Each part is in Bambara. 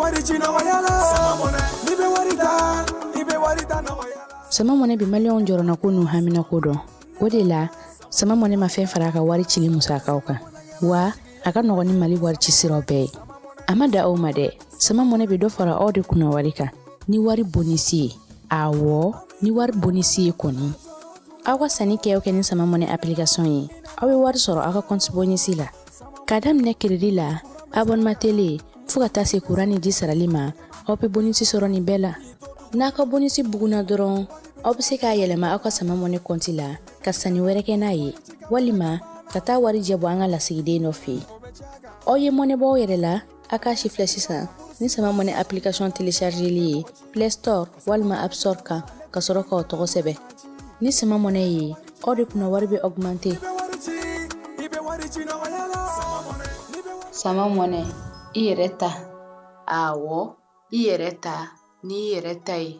wari ci nɔgɔya la. Sama Money, n'i bɛ wari ta, i bɛ wari ta nɔgɔya la. Sama Money bɛ maliyɛnw jɔrɔnako n'u haminako dɔn. O de la, Sama Money ma fɛn fara a ka wari cili musakaw kan, wa a ka nɔgɔn ni Mali wari ci siraw bɛɛ ye. A ma da o ma dɛ, Sama Money bɛ dɔ fara aw de kunna wari kan ni wari bonisi ye. Awɔ, ni wari bonisi ye kɔni. Aw ka sanni kɛ o kɛ ni Sama Money application ye, aw bɛ wari sɔrɔ aw ka compte bonisi la. K'a daminɛ crédit la, abonnement télé, fo ka taa se kuran ni ji sarali ma, aw bɛ bonisi sɔrɔ nin bɛɛ la. N'a ka bonisi bugunna dɔrɔn, aw bɛ se k'a yɛlɛma aw ka Sama Money compte la ka sanni wɛrɛ kɛ n'a ye, walima ka taa wari jɛ bɔ an ka lasigiden dɔ fɛ yen. Aw ye mɔnɛ bɔ aw yɛrɛ la, a k'a si filɛ sisan ni Sama Money application téléchargeli ye Play Store walima App Store kan, ka sɔrɔ k'aw tɔgɔ sɛbɛn. Ni Sama Money ye, aw de kunna wari bɛ augmenter. Sama Money, i yɛrɛ ta. Awɔ, i yɛrɛ ta n'i yɛrɛ ta ye.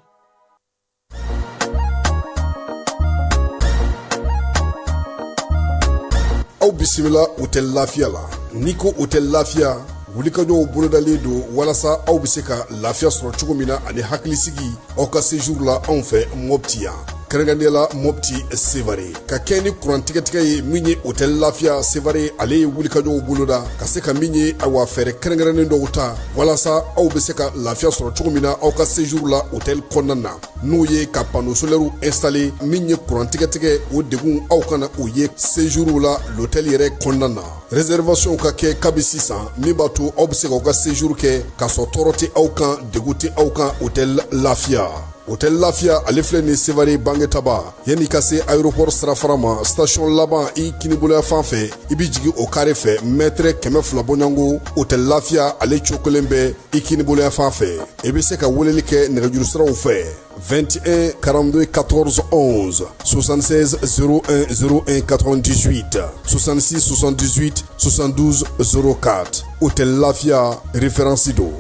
Aw bisimila Hôtel Lafiya la. N'i ko Hôtel Lafiya, wulikajɔw bolodalen don walasa aw bɛ se ka lafiya sɔrɔ cogo min na ani hakilisigi aw ka séjour la anw fɛ Mopti yan, kɛrɛnkɛrɛnnenya la Mopti Sevare. Ka kɛ ni kuran tigɛtigɛ ye min ye, Hôtel Lafiya Sevare ale ye wulikajɔw boloda ka se ka min ye, awa, fɛɛrɛ kɛrɛnkɛrɛnnen dɔw ta walasa aw bɛ se ka lafiya sɔrɔ cogo min na aw ka séjour la hôtel kɔnɔna na, n'o ye ka panneau solaire installer. Min ye kuran tigɛtigɛ, o degun aw kana o ye séjour la l'hôtel yɛrɛ kɔnɔna na. Réservation ka kɛ kabi sisan, min b'a to aw bɛ se k'aw ka séjour kɛ k'a sɔrɔ tɔɔrɔ tɛ aw kan, degun tɛ aw kan. Hôtel Lafiya, Hôtel Lafiya ale filɛ nin Sevare Bangetaba, yanni ka se aéroport sirafara ma, station laban i kiniboloya fan fɛ, i bɛ jigin o carré fɛ, mètre 200 bɔɲɔgɔnko, Hôtel Lafiya ale cokolen bɛ i kiniboloya fan fɛ. I bɛ se ka weleli kɛ nɛgɛjuru siraw fɛ: 21 42 14 11, 76 01 01 98, 66 78 72 04. Hôtel Lafiya, référence don.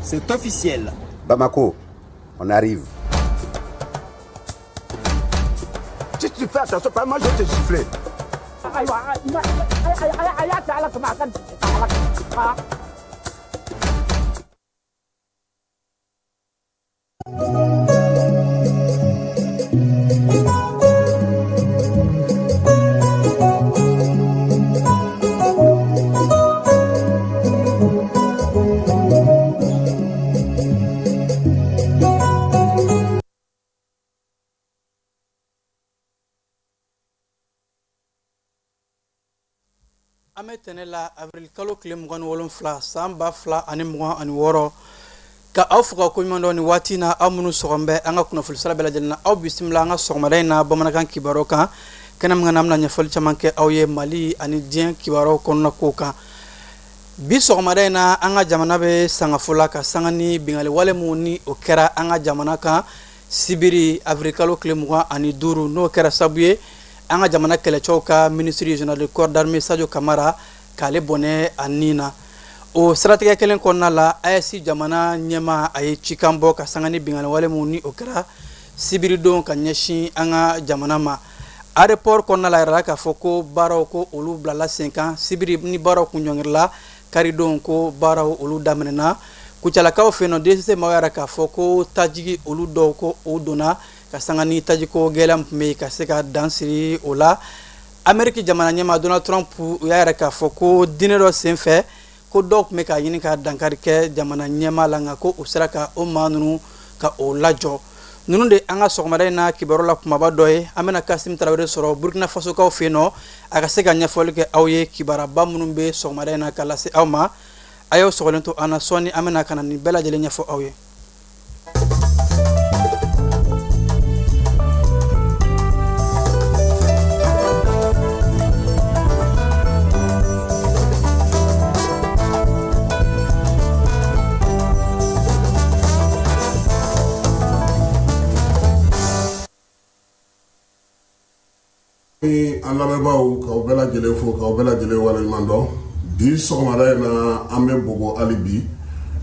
C'est officiel. Bamako, on arrive. Si tu fais attention, pas moi je vais te gifler. An bɛ tɛnɛ la, avril kalo tile 27, san 2026, ka aw fo ka koɲuman dɔn nin waati na. Aw minnu sɔgɔn bɛ an ka kunnafoni sira bɛɛ lajɛlen na, aw bisimila an ka sɔgɔmada in na bamanankan kibaruyaw kan. Kɛnɛ min kan, an bɛna ɲɛfɔli caman kɛ aw ye Mali ani diɲɛ kibaruyaw kɔnɔna kow kan. Bi sɔgɔmada in na, an ka jamana bɛ sangafo la ka sanga ni binkanni wale min ni o kɛra an ka jamana kan sibiri avril kalo tile 25, n'o kɛra sababu ye an ka jamana kɛlɛcɛw ka minisiri général de corps d'armée Sadio Kamara k'ale bɔnɛ a nin na. O siratigɛ kelen kɔnɔna la, AES jamana ɲɛmaa a ye cikan bɔ ka sanga ni binkanni wale min ni o kɛra sibiridon ka ɲɛsin an ka jamana ma. Aéroport kɔnɔna la, yɛrɛ k'a fɔ ko baaraw ko olu bilala sen kan sibiri ni baaraw kun ɲɔngirila karidon, ko baaraw olu daminɛna. Kucalakaw fɛ yen nɔ, DCC maaw yɛrɛ k'a fɔ ko tajigi olu dɔw ko o donna ka sanga ni tajiko gɛlɛya min tun bɛ yen, ka se ka dan siri o la. Ameriki jamana ɲɛmaa Donald Trump, u y'a yɛrɛ k'a fɔ ko diinɛ dɔ senfɛ, ko dɔw tun bɛ k'a ɲini ka dankari kɛ jamana ɲɛmaa la, nka ko u sera ka o maa ninnu ka o lajɔ. Ninnu de an ka sɔgɔmada in na kibaru la kumaba dɔ ye. An bɛna Kasim Tarawele sɔrɔ Burkina Fasokaw fɛ yen nɔ, a ka se ka ɲɛfɔli kɛ aw ye kibaruba minnu bɛ sɔgɔmada in na ka lase aw ma. A y'aw sɔgɔlen to an na, sɔɔni an bɛna ka na nin bɛɛ lajɛlen ɲɛfɔ aw ye. Ni an lamɛnbaaw, k'aw bɛɛ lajɛlen fo, k'aw bɛɛ lajɛlen waleɲuman dɔn. Bi sɔgɔmada in na, an bɛ Bobo hali bi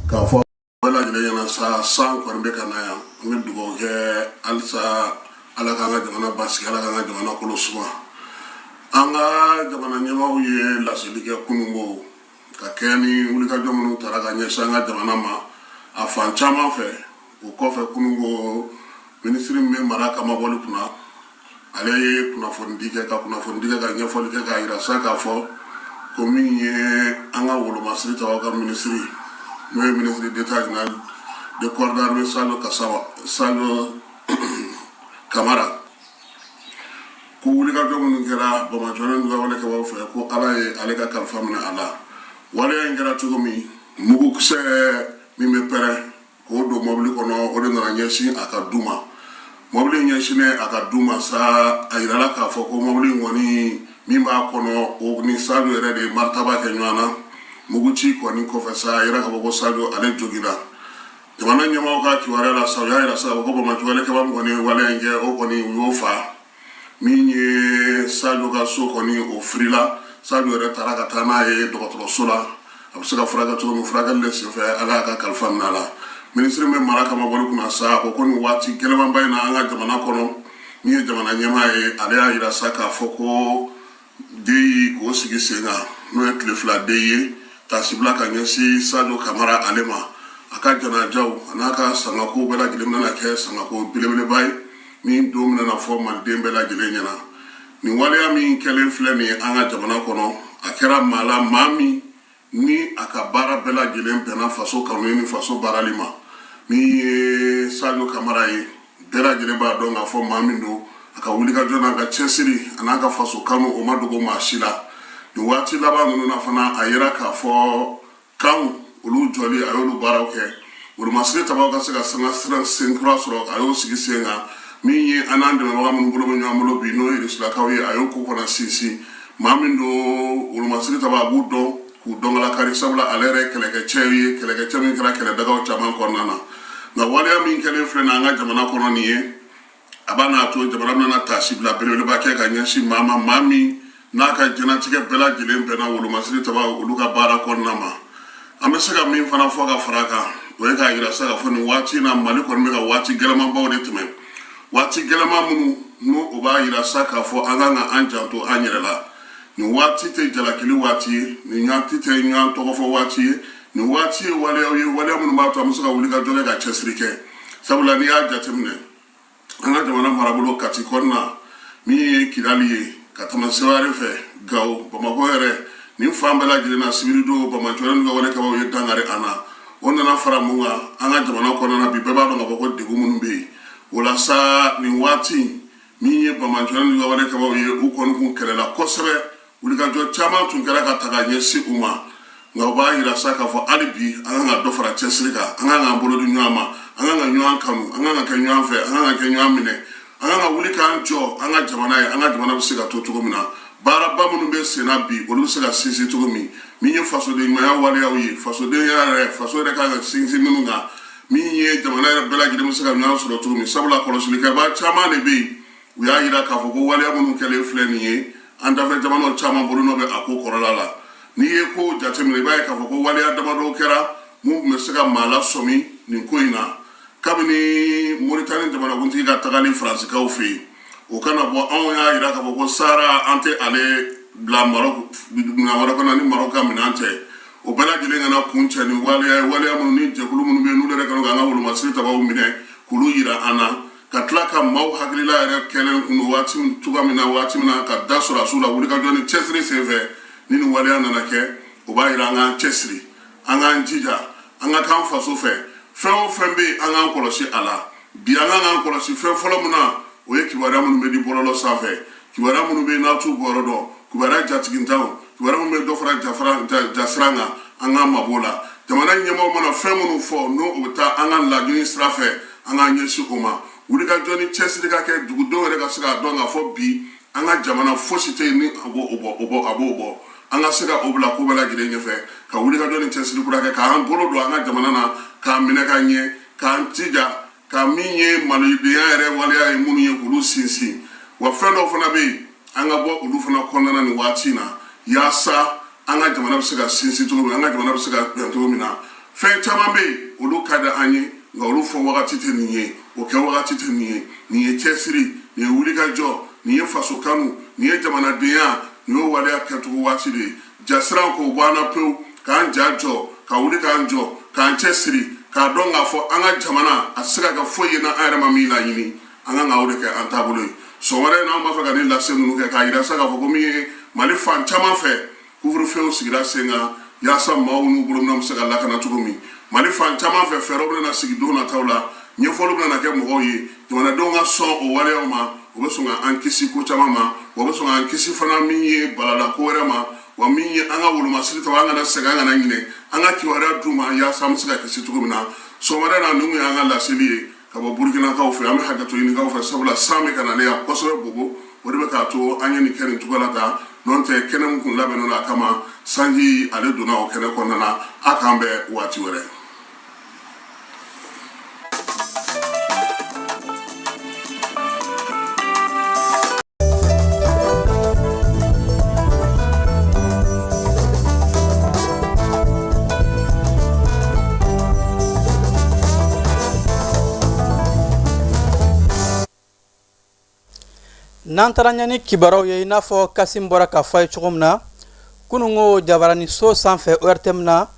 k'a fɔ bɛɛ lajɛlen ɲɛna sa, san kɔni bɛ ka na yan. An bɛ dugawu kɛ halisa, Ala k'an ka jamana basigi, Ala k'an ka jamana kolo suma. An ka jamana ɲɛmaaw ye laseli kɛ kununko ka kɛɲɛ ni wulikajɔ minnu taara ka ɲɛsin an ka jamana ma a fan caman fɛ. O kɔfɛ, kununko, minisiri min bɛ mara kamabɔli kunna, ale ye kunnafonidi kɛ, ka kunnafonidi kɛ, ka ɲɛfɔli kɛ, k'a yira sa k'a fɔ ko min ye an ka wolomasiri tabaw ka minisiri, n'o ye ministre d'état général de corps d'armée Sadio Kasama, Sadio Kamara, ko wulikajɔ minnu kɛra Bamakɔ ni wale kɛbaw fɛ, ko Ala ye ale ka kalifa minɛ a la. Waleya in kɛra cogo min, mugukisɛ min bɛ pɛrɛn k'o don mɔbili kɔnɔ, o de nana ɲɛsin a ka du ma. Mɔbili in ɲɛsinnen a ka du ma sa, a yirala k'a fɔ ko mɔbili in kɔni, min b'a kɔnɔ, o ni Sadio yɛrɛ de ye maritaba kɛ ɲɔgɔn na. Muguci kɔni kɔfɛ sa, a yira k'a fɔ ko Sadio ale joginna. Jamana ɲɛmaaw ka kibaruya la sa, u y'a yira sa ko Bamakɔ walekɛba min kɔni ye waleya in kɛ, o kɔni, u y'o fa. Min ye Sadio ka so kɔni, o firila. Sadio yɛrɛ taara ka taa n'a ye dɔgɔtɔrɔso la, a bɛ se ka furakɛ cogo min. Furakɛli de senfɛ, Ala y'a ka kalifa minɛ a la. Minisiri min bɛ mara kamabɔli kunna sa, a ko ko nin waati gɛlɛmanba in na an ka jamana kɔnɔ, min ye jamana ɲɛmaa ye, ale y'a yira sa k'a fɔ ko deuil k'o sigi sen kan, n'o ye tile 2 deuil ye, taasibila ka ɲɛsin Sadio Kamara ale ma. A ka janajaw a n'a ka sangako bɛɛ lajɛlen bɛna kɛ sangako belebeleba ye min don bɛna fɔ maliden bɛɛ lajɛlen ɲɛna. Nin waleya min kɛlen filɛ nin ye an ka jamana kɔnɔ, a kɛra maa la, maa min ni a ka baara bɛɛ lajɛlen bɛnna faso kanu ni faso baarali ma. Min ye Sadio Kamara ye, bɛɛ lajɛlen b'a dɔn k'a fɔ maa min don, a ka wulikajɔ n'a ka cɛsiri a n'a ka faso kanu, o ma dogo maa si la. Nin waati laban ninnu na fana, a yira k'a fɔ kan olu jɔli, a y'olu baaraw kɛ. Wolomasiri tabaw ka se ka sanga sira senkura sɔrɔ, a y'o sigi sen kan. Min ye an n'an dɛmɛbaga minnu bolo bɛ ɲɔgɔn bolo bi, n'o ye Rusilakaw ye, a y'o ko fana sinsin. Maa min don, wolomasiri taba, a b'u dɔn k'u dɔnkala kari, sabula ale yɛrɛ ye kɛlɛkɛcɛ ye, kɛlɛkɛcɛ min kɛra kɛlɛdagaw caman kɔnɔna na. Nka waleya min kɛlen filɛ nin an ka jamana kɔnɔ nin ye, a b'a n'a to jamana bɛna taasibila belebeleba kɛ ka ɲɛsin maa ma, maa min n'a ka diɲɛnatigɛ bɛɛ lajɛlen bɛnna wolomasiri taba olu ka baara kɔnɔna ma. An bɛ se ka min fana fɔ ka fara a kan, o ye k'a yira sa k'a fɔ nin waati in na, Mali kɔni bɛ ka waati gɛlɛmanbaw de tɛmɛ, waati gɛlɛman minnu n'o o b'a yira sa k'a fɔ an kan ka an janto an yɛrɛ la. Nin waati tɛ jalakili waati ye, nin waati tɛ ɲɔgɔn tɔgɔfɔ waati ye, nin waati ye waleyaw ye, waleya minnu b'a to an bɛ se ka wuli ka jɔ kɛ, ka cɛsiri kɛ. Sabula n'i y'a jateminɛ, an ka jamana marabolo Kati kɔnɔna, min ye Kidali ye ka tɛmɛ Seware fɛ, Gawo, Bamakɔ yɛrɛ, nin fan bɛɛ lajɛlen na, sibiridon, Bamakɔ ni ka wale kɛbaaw ye dankari an na. O nana fara mun kan? An ka jamana kɔnɔna na bi, bɛɛ b'a dɔn k'a fɔ ko degun minnu bɛ yen, o la sa, nin waati min ye Bamakɔ ni ka wale kɛbaaw ye, u kɔni kun kɛlɛla kosɛbɛ, wulikajɔ caman tun kɛra ka taga ɲɛsin u ma. Nka u b'a yira sa k'a fɔ hali bi, an kan ka dɔ fara cɛsiri kan, an kan k'an bolo di ɲɔgɔn ma, an kan ka ɲɔgɔn kanu, an kan ka kɛ ɲɔgɔn fɛ, an kan ka kɛ ɲɔgɔn minɛ, an kan ka wuli k'an jɔ an ka jamana ye, an ka jamana bɛ se ka to cogo min na, baaraba minnu bɛ sen na bi, olu bɛ se ka sinsin cogo min. Min ye fasoden ɲumanya waleyaw ye, fasodenya yɛrɛ, faso yɛrɛ kan ka sinsin minnu kan, min ye jamana yɛrɛ bɛɛ lajɛlen bɛ se ka ɲɔgɔn sɔrɔ cogo min. Sabula kɔlɔsilikɛbaa caman de bɛ yen, u y'a yira k'a fɔ ko waleya minnu kɛlen filɛ nin ye, an dafɛ jamanaw caman bolonɔ bɛ a ko kɔrɔla la. N'i ye ko jateminɛ, i b'a ye k'a fɔ ko waleya damadɔw kɛra mun tun bɛ se ka maa lasɔmi nin ko in na. Kabini Moritani jamanakuntigi ka tagali Faransikaw fɛ yen, o kana bɔ, anw y'a yira k'a fɔ ko Sahara, an tɛ ale bila Marɔku minɛn wɛrɛ kɔnɔ ni Marɔku ka minɛn tɛ. O bɛɛ lajɛlen kana kuncɛ ni waleya ye, waleya minnu ni jɛkulu minnu bɛ yen, n'olu yɛrɛ kɛlen k'an ka wolomasiri tabaw minɛ k'olu yira an na, ka tila ka maaw hakilila yɛrɛ kɛlen kun don waati min, cogoya min na, waati min na ka da sɔrɔdasiw la wulikajɔ ni cɛsiri senfɛ. Ni nin waleya nana kɛ, o b'a yira an k'an cɛsiri, an k'an jija, an ka k'an faso fɛ. Fɛn o fɛn bɛ yen, an k'an kɔlɔsi a la bi. An kan k'an kɔlɔsi fɛn fɔlɔ min na, o ye kibaruya minnu bɛ di bɔlɔlɔ sanfɛ, kibaruya minnu bɛ yen n'a t'u bɔyɔrɔ dɔn, kibaruya jatigintanw, kibaruya minnu bɛ dɔ fara jasiran kan, an k'an mabɔ o la. Jamana ɲɛmaaw mana fɛn minnu fɔ, n'o o bɛ taa an ka laɲini sira fɛ, an k'an ɲɛsin o ma. Wulikajɔ ni cɛsiri ka kɛ, dugudenw yɛrɛ ka se k'a dɔn k'a fɔ bi, an ka jamana fosi tɛ yen ni a b'o bɔ, o bɔ a b'o bɔ. An ka se ka o bila ko bɛɛ lajɛlen ɲɛfɛ, ka wulikajɔ ni cɛsiri kura kɛ, k'an bolo don an ka jamana na, k'a minɛ ka ɲɛ, k'an jija ka min ye malidenya yɛrɛ waleya ye minnu ye, k'olu sinsin. Wa fɛn dɔw fana bɛ yen, An ka bɔ olu fana kɔnɔna na nin waati in na, yaasa an ka jamana bɛ se ka sinsin cogo min na, an ka jamana bɛ se ka bɛn cogo min na. Fɛn caman bɛ yen, olu ka di an ye, nka olu fɔ wagati tɛ nin ye, o kɛ wagati tɛ nin ye. Nin ye cɛsiri, nin ye wulikajɔ, nin ye faso kanu, nin ye jamanadenya, nin y'o waleya kɛcogo waati de ye. Jasiran k'o bɔ an na pewu, k'an ja jɔ, ka wuli k'an jɔ, k'an cɛsiri, k'a dɔn k'a fɔ an ka jamana a tɛ se ka kɛ foyi ye n'an yɛrɛ ma min laɲini. An kan ka o de kɛ an taabolo ye. Sɔgɔmada in na, an b'a fɛ ka nin lase ninnu kɛ k'a yira sa k'a fɔ ko min ye Mali fan caman fɛ, couvre-feu sigira sen kan yaasa maaw n'u bolominɛnw bɛ se ka lakana cogo min. Mali fan caman fɛ, fɛɛrɛw bɛna sigi don nataw la, ɲɛfɔliw bɛna kɛ mɔgɔw ye. Jamanadenw ka sɔn o waleyaw ma, o bɛ sɔn ka an kisi ko caman ma, wa o bɛ sɔn k'an kisi fana min ye balala ko wɛrɛ ma, wa min ye an ka wolomasiri ta, an kana sɛgɛn, an kana ɲinɛ, an ka kibaruya d'u ma yaasa an bɛ se ka kisi cogo min na. Sɔgɔmada in na, nin kun y'an ka laseli ye ka bɔ Burukinakaw fɛ. An bɛ hakɛto ɲinikaw fɛ, sabula san bɛ ka na ne yan kosɛbɛ Bobo, o de bɛ k'a to an ye nin kɛ nin cogo la tan. N'o tɛ, kɛnɛ min kun labɛnnen don a kama, sanji ale donna o kɛnɛ kɔnɔna na. A k'an bɛn waati wɛrɛ. N'an taara ɲɛ ni kibaruyaw ye, i n'a fɔ Kasim bɔra k'a fɔ a ye cogo min na kununko jabaraniso sanfɛ ORTM na,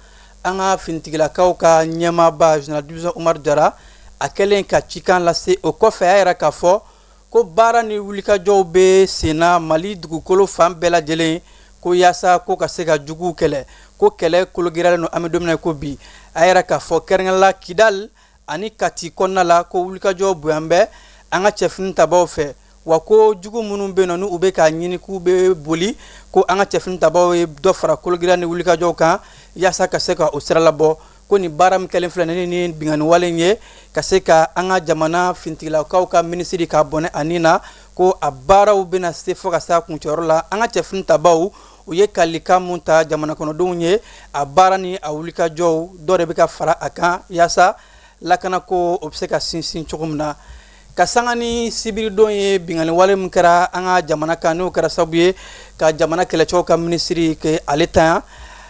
an ka finitigilakaw ka ɲɛmaaba général division Umaru Jara, a kɛlen ka cikan lase, o kɔfɛ a y'a yira k'a fɔ ko baara ni wulikajɔw bɛ senna Mali dugukolo fan bɛɛ lajɛlen, ko yaasa ko ka se ka juguw kɛlɛ, ko kɛlɛ kologiriyalen don an bɛ don min na ko bi. A y'a yira k'a fɔ kɛrɛnkɛrɛnnenya la Kidali ani Kati kɔnɔna la, ko wulikajɔ bonya bɛ an ka cɛfini tabaw fɛ, wa ko jugu minnu bɛ yen nɔ, n'u bɛ k'a ɲini k'u bɛ boli, ko an ka cɛfini tabaw ye dɔ fara kologiriya ni wulikajɔw kan yaasa ka se ka o sira labɔ. Ko nin baara min kɛlen filɛ nin ni binkanni wale in ye ka se ka an ka jamana finitigilakaw ka minisiri k'a bɔnɛ a ni na, ko a baaraw bɛna se fo ka se a kuncɛyɔrɔ la. An ka cɛfini tabaw, u ye kalikan mun ta jamana kɔnɔdenw ye, a baara ni a wulikajɔw dɔ de bɛ ka fara a kan yaasa lakanako o bɛ se ka sinsin cogo min na. Ka sanga ni sibiridon ye, binkanni wale min kɛra an ka jamana kan, n'o kɛra sababu ye ka jamana kɛlɛcɛw ka minisiri kɛ ale tanya,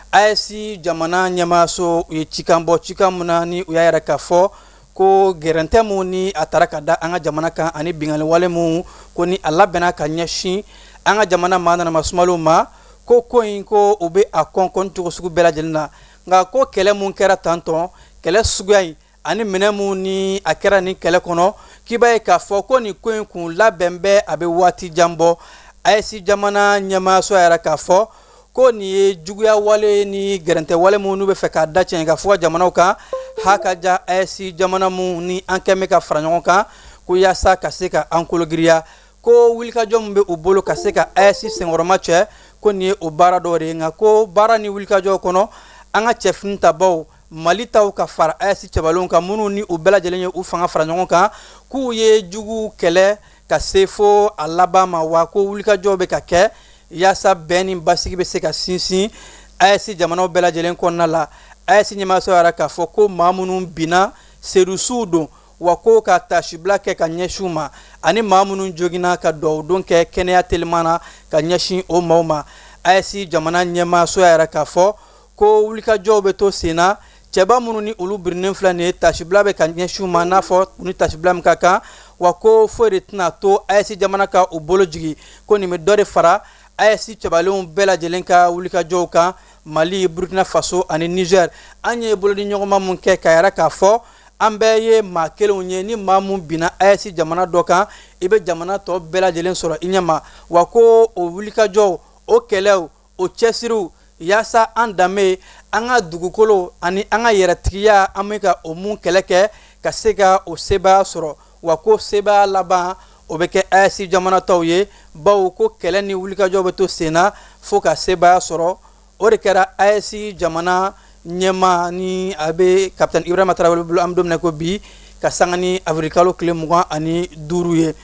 AES jamana ɲɛmaaso u ye cikan bɔ, cikan min na ni u y'a yira k'a fɔ ko gɛrɛntɛ mun ni a taara ka da an ka jamana kan ani binkanni wale mun ko ni a labɛnna ka ɲɛsin an ka jamana maa nanama sumalenw ma, ko in ko u bɛ a kɔn cogo sugu bɛɛ lajɛlen na. Nka ko kɛlɛ mun kɛra tantɔn, kɛlɛ suguya in ani minɛn mun ni a kɛra nin kɛlɛ kɔnɔ, k'i b'a ye k'a fɔ ko nin ko in kun labɛn bɛ, a bɛ waati jan bɔ. AES jamana ɲɛmaaso y'a yira k'a fɔ ko nin ye juguya wale ni gɛrɛntɛ wale mun n'u bɛ fɛ k'a da cɛ ka fɔ jamanaw kan ha ka ja. AES jamana mun ni an kɛn bɛ ka fara ɲɔgɔn kan ko yaasa ka se ka an kologiriya, ko wulikajɔ min bɛ u bolo ka se ka AES senkɔrɔma cɛ, ko nin ye o baara dɔ de ye. Nka ko baara ni wulikajɔ kɔnɔ, an ka cɛfini tabaw Mali taw ka fara AES cɛbalenw kan, minnu ni u bɛɛ lajɛlen ye u fanga fara ɲɔgɔn kan, k'u ye jugu kɛlɛ ka se fo a laban ma, wa ko wulikajɔ bɛ ka kɛ yaasa bɛn ni basigi bɛ se ka sinsin AES jamanaw bɛɛ lajɛlen kɔnɔna la. AES ɲɛmaaso y'a yira k'a fɔ ko maa minnu binna, sedusuw don, wa ko ka taasibila kɛ ka ɲɛsin u ma, ani maa minnu joginna, ka dugawudon kɛ kɛnɛya teliman na ka ɲɛsin o maaw ma. AES jamana ɲɛmaaso y'a yira k'a fɔ ko wulikajɔw bɛ to sen na, cɛba minnu ni olu birinnen filɛ nin ye, taasibila bɛ ka ɲɛsin u ma n'a fɔ u ni taasibila min ka kan, wa ko foyi de tɛna to AES jamana ka u bolo jigin, ko nin bɛ dɔ de fara AES cɛbalenw bɛɛ lajɛlen ka wulikajɔw kan. Mali, Burkina Faso ani Niger, an ye bolodiɲɔgɔnma mun kɛ k'a yira k'a fɔ an bɛɛ ye maa kelenw ye, ni maa mun binna AES jamana dɔ kan, i bɛ jamana tɔ bɛɛ lajɛlen sɔrɔ i ɲɛma, wa ko o wulikajɔw, o kɛlɛw, o cɛsiriw yaasa an danbe, an ka dugukolo ani an ka yɛrɛtigiya, an bɛ ka o mun kɛlɛ kɛ ka se ka o sebaaya sɔrɔ, wa ko sebaaya laban o bɛ kɛ AES jamana tɔw ye, bawo ko kɛlɛ ni wulikajɔ bɛ to sen na fo ka sebaaya sɔrɔ. O de kɛra AES jamana ɲɛmaa ni a bɛ kapitɛni Ibrahima Tarawele bolo an bɛ don min na ko bi, ka sanga ni avril kalo tile 25 ye.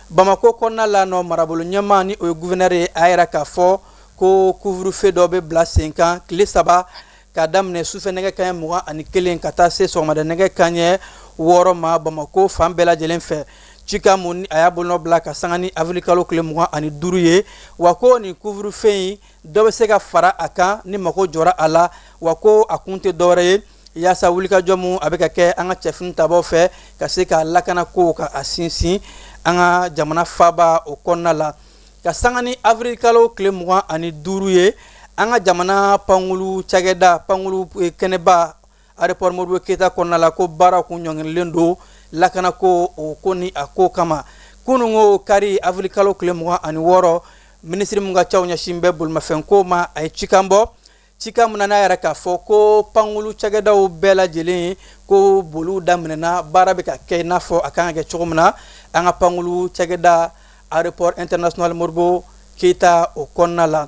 Bamakɔ kɔnɔna la nɔ, marabolo ɲɛmaa ni o ye gouverneur ye, a y'a yira k'a fɔ ko couvre-feu dɔ bɛ bila sen kan tile 3, k'a daminɛ sufɛ nɛgɛ kanɲɛ 21 ka taa se sɔgɔmada nɛgɛ kanɲɛ 6 ma, Bamakɔ fan bɛɛ lajɛlen fɛ. Cikan mun a y'a bolonɔ bila ka sanga ni avril kalo tile 25 ye, wa ko nin couvre-feu in, dɔ bɛ se ka fara a kan ni mako jɔra a la. Wa ko a kun tɛ dɔwɛrɛ ye, yaasa wulikajɔ mun a bɛ ka kɛ an ka cɛfini tabaw fɛ ka se ka lakana ko ka a sinsin an ka jamana faaba o kɔnɔna la. Ka sanga ni avril kalo tile 25 ye, an ka jamana pankulu cakɛda, pankulu kɛnɛba aéroport Modibo Keyita kɔnɔna la, ko baara kun ɲɔngirilen don lakanako o ko ni a ko kama. Kununko kari, avril kalo tile 26, minisiri mun ka caw ɲɛsin bɛ bolimafɛnko ma, a ye cikan bɔ, cikan mun na n'a yɛrɛ k'a fɔ ko pankulu cakɛdaw bɛɛ lajɛlen, ko boliw daminɛna, baara bɛ ka kɛ i n'a fɔ a kan ka kɛ cogo min na an ka pankulu cakɛda aéroport international Modibo Keyita o kɔnɔna la.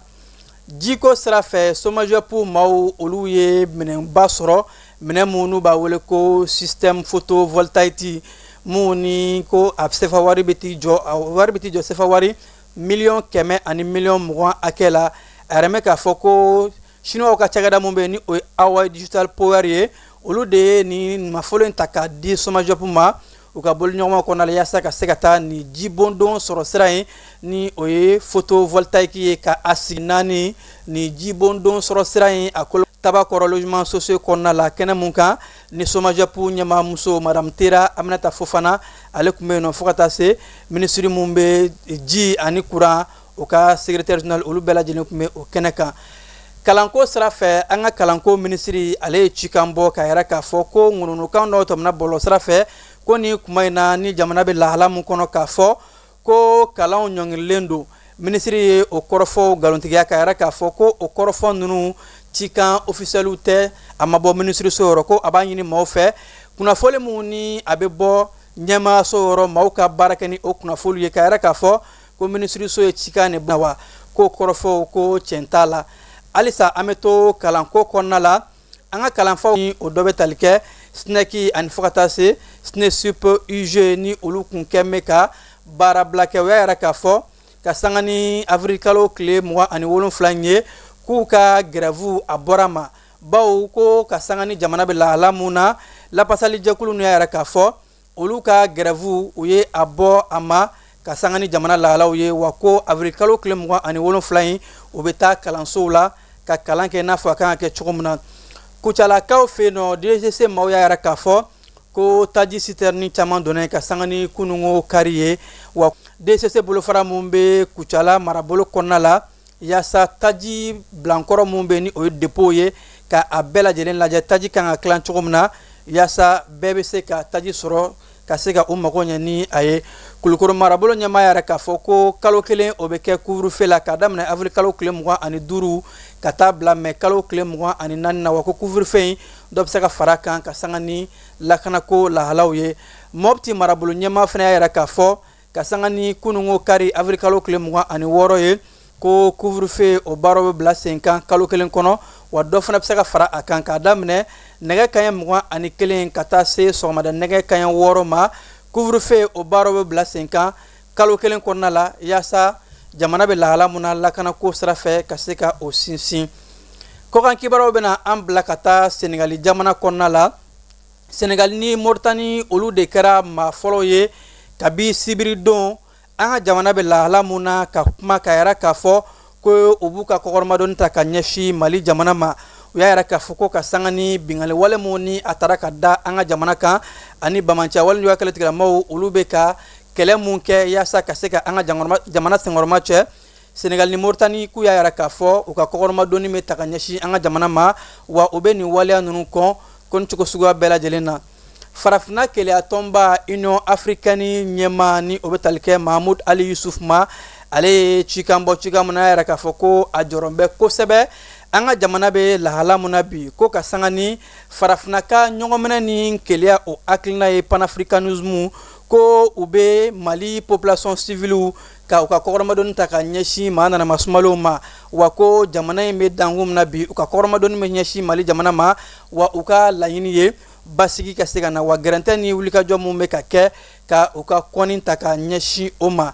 Jiko sira fɛ, SOMAGEP maaw, olu ye minɛnba sɔrɔ, minɛn mun n'u b'a wele ko système photovoltaïque, mun ni ko a sefa wari bɛ t'i jɔ, a wari bɛ t'i jɔ sefa wari 100 miliyɔn 120 miliyɔn hakɛ la. A yɛrɛ mɛn k'a fɔ ko chinois ka cakɛda mun bɛ yen, ni o ye Hawaii Digital Power ye, olu de ye nin nafolo in ta k'a di SOMAGEP ma u ka boliɲɔgɔnma kɔnɔna la, yaasa ka se ka taa nin jibondon sɔrɔ sira in, ni o ye photovoltaïque ye, ka a sigi naani nin jibondon sɔrɔ sira in a kolo Tabakɔrɔ logement sociaux kɔnɔna la. Kɛnɛ mun kan ni SOMAGEP ɲɛmaamuso madame Tera Aminata Fofana, ale tun bɛ yen nɔ, fo ka taa se minisiri mun bɛ ji ani kuran, o ka secrétaire général, olu bɛɛ lajɛlen tun bɛ o kɛnɛ kan. Kalanko sira fɛ, an ka kalanko minisiri, ale ye cikan bɔ ka yɛrɛ k'a fɔ ko ŋununukan dɔw tɛmɛna bɔlɔlɔ sira fɛ, ko ni kuma in na, ni jamana bɛ lahala mun kɔnɔ, k'a fɔ ko kalanw ɲɔngirilen don. Minisiri ye o kɔrɔfɔw nkalontigiya, ka yɛrɛ k'a fɔ ko o kɔrɔfɔ ninnu cikan officiel tɛ, a ma bɔ minisiriso yɔrɔ. Ko a b'a ɲini maaw fɛ, kunnafoli mun ni a bɛ bɔ ɲɛmaaso yɔrɔ, maaw ka baara kɛ ni o kunnafoli ye, ka yɛrɛ k'a fɔ ko minisiriso ye cikan de wa ko kɔrɔfɔw ko tiɲɛ t'a la. Halisa an bɛ to kalanko kɔnɔna la. An ka kalanfaw ni o dɔ bɛ tali kɛ SNEC ani fo ka taa se SNESUP UG, ni olu kun kɛ bɛ ka baarabila kɛ, o y'a yɛrɛ k'a fɔ ka sanga ni avril kalo tile 27 in ye, k'u ka grève a bɔra ma, bawo ko ka sanga ni jamana bɛ lahala mun na, lapasalijɛkulu ninnu y'a yɛrɛ k'a fɔ olu ka grève, u ye a bɔ a ma ka sanga ni jamana lahalaw ye. Wa ko avril kalo tile 27 in, u bɛ taa kalansow la ka kalan kɛ i n'a fɔ a kan ka kɛ cogo min na. Kucalakaw fɛ yen nɔ, DGC maaw y'a yɛrɛ k'a fɔ ko taji citerne caman donna ka sanga ni kununko kari ye. Wa DCC bolofara mun bɛ Kucala marabolo kɔnɔna la, yaasa taji bilankɔrɔ mun bɛ, ni o ye dépôt ye, ka a bɛɛ lajɛlen lajɛ, taji kan ka tilan cogo min na, yaasa bɛɛ bɛ se ka taji sɔrɔ ka se ka u mago ɲɛ ni a ye. Kulukoro marabolo ɲɛmaa yɛrɛ k'a fɔ ko kalo kelen o bɛ kɛ couvre-feu la, k'a daminɛ avril kalo tile 25 ka taa bila mɛ kalo tile 24 na. Wa ko couvre-feu in, dɔ bɛ se ka fara kan ka sanga ni lakanako lahalaw ye. Mɔpti marabolo ɲɛmaa fana y'a yɛrɛ k'a fɔ ka sanga ni kununko kari, avril kalo tile 26 ye, ko couvre-feu o baaraw bɛ bila sen kan kalo kelen kɔnɔ, wa dɔ fana bɛ se ka fara a kan, k'a daminɛ nɛgɛ kaɲɛ 21 ka taa se sɔgɔmada nɛgɛ kaɲɛ 6 ma. Couvre-feu o baaraw bɛ bila sen kan kalo kelen kɔnɔna la, yaasa jamana bɛ lahala mun na lakanako sira fɛ, ka se ka o sinsin. Kɔkan kibaruyaw bɛna an bila ka taa Senegali jamana kɔnɔna la. Senegali ni Moritani, olu de kɛra maa fɔlɔ ye kabi sibiridon, an ka jamana bɛ lahala mun na, ka kuma ka yɛrɛ k'a fɔ ko u b'u ka kɔkɔrɔmadoni ta ka ɲɛsin Mali jamana ma. U y'a yɛrɛ k'a fɔ ko ka sanga ni bingali wale mun ni a taara ka da an ka jamana kan, ani bamanciya wale juguya kɛlɛtigilamaw, olu bɛ ka kɛlɛ mun kɛ yaasa ka se ka an ka jamana senkɔrɔma cɛ, Senegal ni Moritani k'u y'a yɛrɛ k'a fɔ u ka kɔkɔrɔmadoni bɛ ta ka ɲɛsin an ka jamana ma, wa u bɛ nin waleya ninnu kɔn ko ni cogo suguya bɛɛ lajɛlen na. Farafinna kelenya tɔnba, Union africaine ɲɛmaa, ni o bɛ tali kɛ Mahamud Ali Yusuf ma, ale ye cikan bɔ, cikan mun na yɛrɛ k'a fɔ ko a jɔrɔ bɛ kosɛbɛ an ka jamana bɛ lahala mun na bi, ko ka sanga ni farafinna ka ɲɔgɔnminɛ ni kelenya, o hakilina ye panafricanisme, ko u bɛ Mali population civile ka u ka kɔkɔrɔmadoni ta ka ɲɛsin maa nanama sumalenw ma, wa ko jamana in bɛ dankun min na bi, u ka kɔkɔrɔmadoni bɛ ɲɛsin Mali jamana ma, wa u ka laɲini ye basigi ka se ka na, wa gɛrɛntɛ ni wulikajɔ mun bɛ ka kɛ, ka u ka kɔni ta ka ɲɛsin o ma.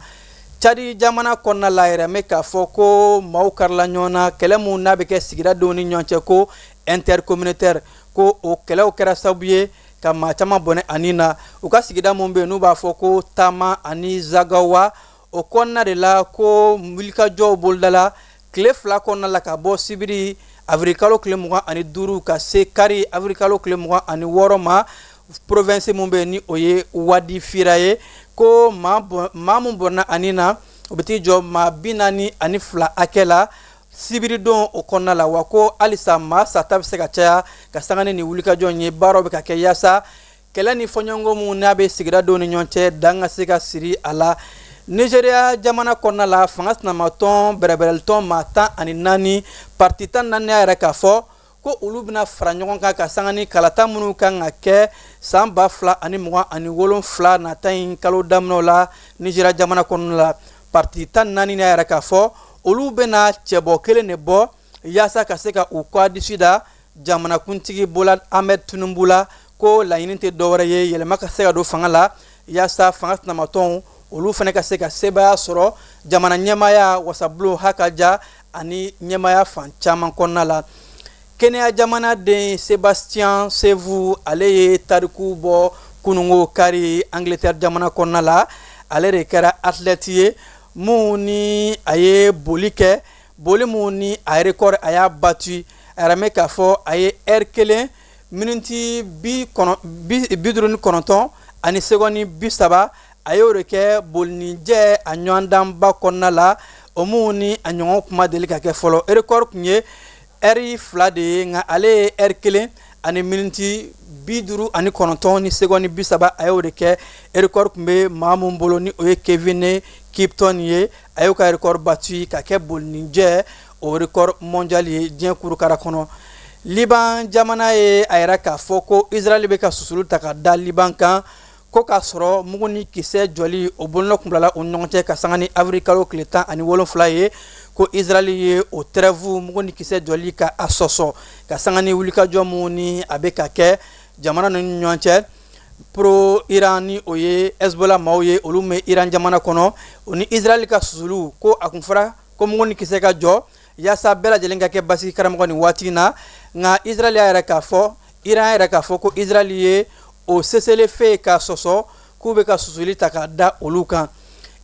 Cadi jamana kɔnɔna la yɛrɛ mɛ k'a fɔ ko maaw karila ɲɔgɔn na, kɛlɛ mun n'a bɛ kɛ sigidadenw ni ɲɔgɔn cɛ, ko intercommunautaire, ko o kɛlɛw kɛra sababu ye. ka maa caman bɔnɛ a ni na. U ka sigida min bɛ yen n'u b'a fɔ ko Tama ani Zagawa, o kɔnɔna de la ko wulikajɔw bolodala tile 2 kɔnɔna la, ka bɔ sibiri avril kalo tile 25 ka se kari avril kalo tile 26 ma, province min bɛ yen ni o ye Wadi Fira ye. Ko maa min bɔnna a ni na, o bɛ t'i jɔ maa 42 hakɛ la sibiridon o kɔnɔna la. Wa ko halisa maa sata bɛ se ka caya ka sanga ni nin wulikajɔ in ye. Baaraw bɛ ka kɛ yaasa kɛlɛ ni fɔɲɔgɔnkɔ minnu n'a bɛ sigidadenw ni ɲɔgɔn cɛ, dan ka se ka siri a la. Nigeria jamana kɔnɔna la, fanga sinamatɔn bɛrɛbɛrɛlitɔn maa 14, parti 14 y'a yɛrɛ k'a fɔ ko olu bɛna fara ɲɔgɔn kan ka sanga ni kalata minnu kan ka kɛ san 2027 nata in kalo daminɛw la Nigeria jamana kɔnɔna la. Parti 14 y'a yɛrɛ k'a fɔ olu bɛna cɛbɔ kelen de bɔ yaasa ka se ka u kɔ disi da jamanakuntigi Bola Ahmed Tinubu la. Ko laɲini tɛ dɔwɛrɛ ye, yɛlɛma ka se ka don fanga la yaasa fanga sinamatɔnw olu fana ka se ka sebaaya sɔrɔ jamana ɲɛmaaya, wasabulon hakaja ani ɲɛmaaya fan caman kɔnɔna la. Kenya jamanaden Sebastian Sevu, ale ye tariku bɔ kunungo kari Angleterre jamana kɔnɔna la. Ale de kɛra athlète ye mun ni a ye boli kɛ, boli mun ni a record a y'a battu. A yɛrɛ mɛn k'a fɔ a ye heure 1 miniti 59 ani seconde 30, a y'o de kɛ bolinijɛ a ɲɔgɔndanba kɔnɔna la, o mun ni a ɲɔgɔn kuma deli ka kɛ fɔlɔ. Record tun ye heure 2 de ye, nka ale ye heure 1 ani miniti 59 ni seconde 30, a y'o de kɛ. Record tun bɛ maa mun bolo ni o ye Kevin Kiptum ye, a y'o ka record battu ka kɛ bolinijɛ o record mondial ye diɲɛ kurukara kɔnɔ. Liban jamana ye a yira k'a fɔ ko Israël bɛ ka susulu ta ka da Liban kan, ko k'a sɔrɔ mugu ni kisɛ jɔli o bolonɔ kun bilala u ni ɲɔgɔn cɛ ka sanga ni avril kalo tile 17 ye. Ko Israël ye o trêve mugu ni kisɛ jɔli ka a sɔsɔ ka sanga ni wulikajɔ mun ni a bɛ ka kɛ jamana ninnu ni ɲɔgɔn cɛ. Pro Iran ni o ye Hezbollah maaw ye, olu bɛ Iran jamana kɔnɔ, o ni Israël ka susulu, ko a kun fɔra ko mugu ni kisɛ ka jɔ yaasa bɛɛ lajɛlen ka kɛ basigi karamɔgɔ nin waati in na. Nka Israël y'a yɛrɛ k'a fɔ, Iran yɛrɛ k'a fɔ ko Israël ye o cessez-le-feu ka sɔsɔ, k'u bɛ ka susuli ta ka da olu kan.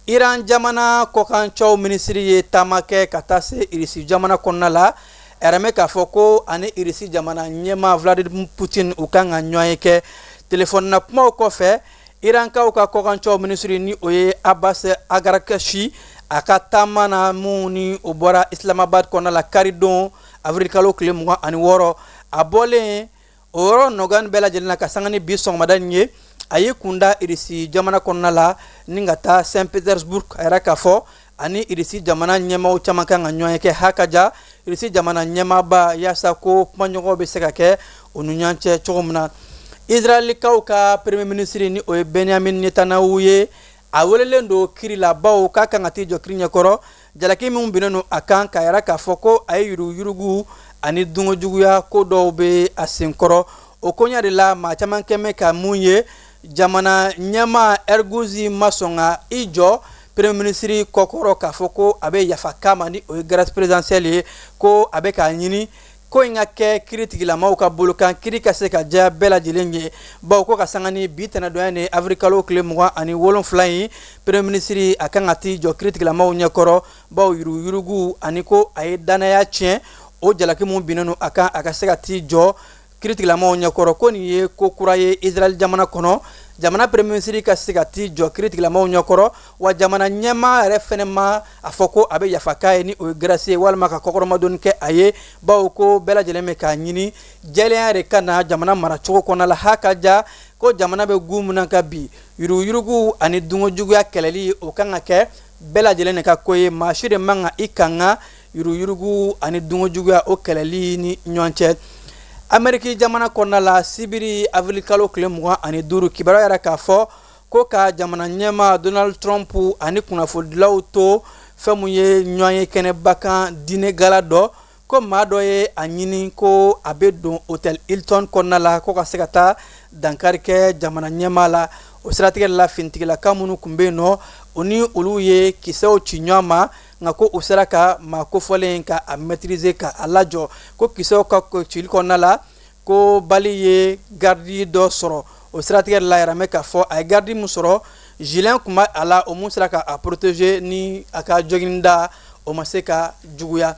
Iran jamana kɔkancɛw minisiri ye taama kɛ ka taa se Irisi jamana kɔnɔna la. A yɛrɛ mɛn k'a fɔ ko ani Irisi jamana ɲɛmaa Vladimir Putin u kan ka ɲɔgɔn ye kɛ telefɔni na kumaw kɔfɛ. Irankaw ka kɔkancɛw minisiri ni o ye Abbas Araghchi, a ka taama na mun ni o bɔra Islamabad kɔnɔna la karidon avril kalo tile 26, a bɔlen o yɔrɔ nɔgɔya bɛɛ lajɛlen na ka sanga ni bi sɔgɔmada in ye, a y'i kunda Irisi jamana kɔnɔna la ni ka taa Saint Petersburg. A yɛrɛ k'a fɔ ani Irisi jamana ɲɛmaaw caman kan ka ɲɔgɔn ye kɛ, hakaja Irisi jamana ɲɛmaaba, yaasa ko kumaɲɔgɔnw bɛ se ka kɛ u ni ɲɔgɔn cɛ cogo min na. Israɛlikaw ka premier ministre ni o ye Benjamin Netanyahu ye, a welelen don kiri la bawo k'a kan ka t'i jɔ kiri ɲɛkɔrɔ jalaki minnu binnen don a kan, k'a yira k'a fɔ ko a ye yuruguyurugu ani dungojuguya ko dɔw bɛ a senkɔrɔ. O koɲa de la, maa caman kɛmɛ ka mun ye, jamana ɲɛmaa Herzog ma sɔn ka i jɔ premier ministre kɔkɔrɔ k'a fɔ ko a bɛ yafa k'a ma, ni o ye grâce présidentielle ye. Ko a bɛ k'a ɲini ko in ka kɛ kiritigilamaw ka bolo kan, kiri ka se ka diya bɛɛ lajɛlen ye, bawo ko ka sanga ni bi tɛnɛdonya ni avril kalo tile 27 in, premier ministre a kan ka t'i jɔ kiritigilamaw ɲɛkɔrɔ, bawo yuruguyurugu ani ko a ye danaya tiɲɛ, o jalaki mun binnen don a kan, a ka se ka t'i jɔ kiritigilamaw ɲɛkɔrɔ. Ko nin ye ko kura ye Israël jamana kɔnɔ, jamana premier ministre ka se ka t'i jɔ kiritigilamaw ɲɛkɔrɔ, wa jamana ɲɛmaa yɛrɛ fɛnɛ ma a fɔ ko a bɛ yafa k'a ye, ni o ye grâce ye, walima ka kɔkɔrɔmadonni kɛ a ye, bawo ko bɛɛ lajɛlen bɛ k'a ɲini jɛlenya de ka na jamana maracogo kɔnɔna la. Ha ka ja ko jamana bɛ gun min na ka bi, yuruguyurugu ani dungojuguya kɛlɛli, o kan ka kɛ bɛɛ lajɛlen de ka ko ye. Maa si de man ka i kanga yuruguyurugu ani dungojuguya o kɛlɛli ni ɲɔgɔn cɛ. Ameriki jamana kɔnɔna la, sibiri avril kalo tile 25, kibaruya yɛrɛ k'a fɔ ko ka jamana ɲɛmaa Donald Trump ani kunnafonidilaw to fɛn mun ye ɲɔgɔn ye kɛnɛba kan dîner gala dɔ, ko maa dɔ ye a ɲini ko a bɛ don hôtel Hilton kɔnɔna la ko ka se ka taa dankari kɛ jamana ɲɛmaa la. O siratigɛ la, finitigilaka minnu tun bɛ yen nɔ, o ni olu ye kisɛw ci ɲɔgɔn ma, nka ko u sera ka maa kofɔlen ka a maîtriser, ka a lajɔ. Ko kisɛw ka cili kɔnɔna la, Ko balle ye garde dɔ sɔrɔ. O siratigɛ la, yɛrɛ bɛ k'a fɔ a ye garde min sɔrɔ, gilet tun b'a a la, o mun sera ka a protéger ni a ka joginda o ma se ka juguya.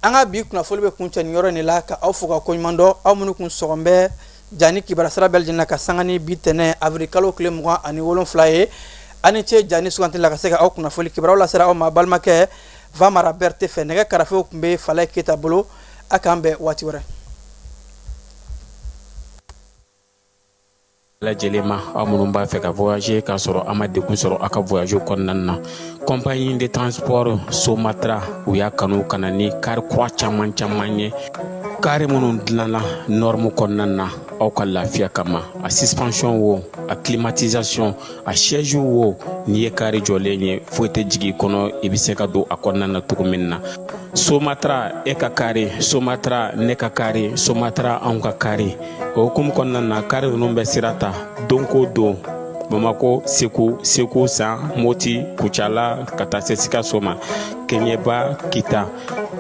An ka bi kunnafoni bɛ kuncɛ nin yɔrɔ in de la, ka aw fo ka koɲuman dɔn, aw minnu kun sɔgɔn bɛ jani kibaruya sira bɛɛ lajɛlen na ka sanga ni bi tɛnɛ avril kalo tile 27 ye. Aw ni ce jani suganti la ka se ka aw kunnafoni kibaruyaw lasera aw ma balimakɛ Vamara Berete fɛ. Nɛgɛ karafew tun bɛ Falaye Keyita bolo. A k'an bɛn waati wɛrɛ. Lajɛlen ma, aw minnu b'a fɛ ka voyager k'a sɔrɔ a ma degun sɔrɔ aw ka voyage kɔnɔna na, compagnie de transport Somatra, u y'a kanu ka na ni car kura caman caman ye, car minnu dilanna norme kɔnɔna na aw ka lafiya kama. A suspension wo, a climatisation, a siège wo, n'i ye car jɔlen ye, foyi tɛ jigin i kɔnɔ, i bɛ se ka don a kɔnɔna na cogo min na. Somatra, e ka car, Somatra, ne ka car, Somatra, anw ka car. O hukumu kɔnɔna na, car ninnu bɛ sira ta don ko don Bamako, Segu, Segu San, Moti, Kucala, ka taa se Sikaso ma, Kɛɲɛba, Kita.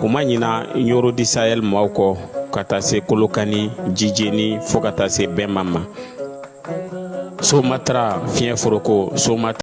U ma ɲina Ɲɔrɔ du Sahel maaw kɔ, ka taa se Kolokani, Jijeni, fo ka taa se Bɛnba ma. Somatra, fiɲɛ foroko Somatra.